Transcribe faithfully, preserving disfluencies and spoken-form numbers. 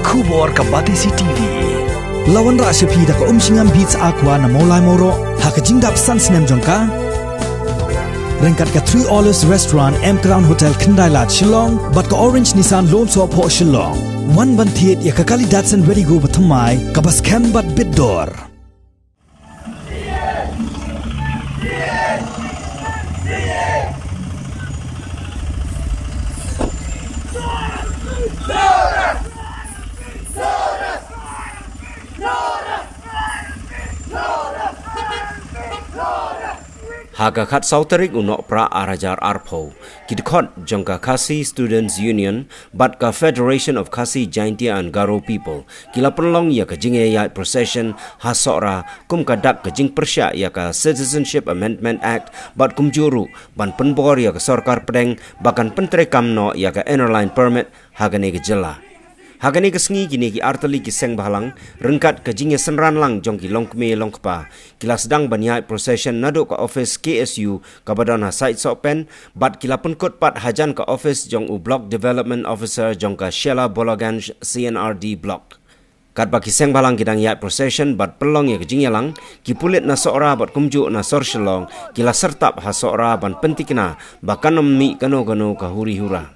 Khubor ka Batesi T V. La wanrah sha phi da ka Umshngam Beats Aqua na Mawlai Mawroh ha ka jingdap san snem jong ka. Ryngkat ka Three Olives Restaurant, M Crown Hotel, Khyndai Lad, Shillong, bad ka Orange Nissan Lone Soh Phoh, Shillong. Wan ban thied ïa ka kali Datsun Redi-GO ba thymmai, kaba skhem bad bit dor. Ha ka khatsaw tarik u Nohprah ar hajar arphew, ki dkhot jong ka Khasi Students Union bad ka Federation of Khasi Jaintia and Garo People ki la pynlong ïa ka jingïaid procession ha Sohra kum ka dak ka jingpyrshah ïa ka Citizenship Amendment Act bad kumjuh ruh ban pynbor ïa ka sorkar pdeng ba kan pyntreikam noh ïa ka Inner Line Permit ha kane ka jylla. Ha kane ka sngi kine ki artylli ki seng bhalang ryngkat ka jingïasynran lang jong ki longkmie longkpa ki la sdang ban ïaid procession naduh ka office K S U kaba don ha Saisohpen bad ki la pynkut pat hajan ka office jong u Block Development Officer jong ka Shella Bolaganj C N R D Block. Katba ki seng bhalang ki dang ïaid procession bad pynlong ïa ka jingïalang, ki pulit na Sohra bad kumjuh na sor Shillong ki la syrtap ha Sohra ban pyntikna ba kan ym mih kano kano ka huri hura.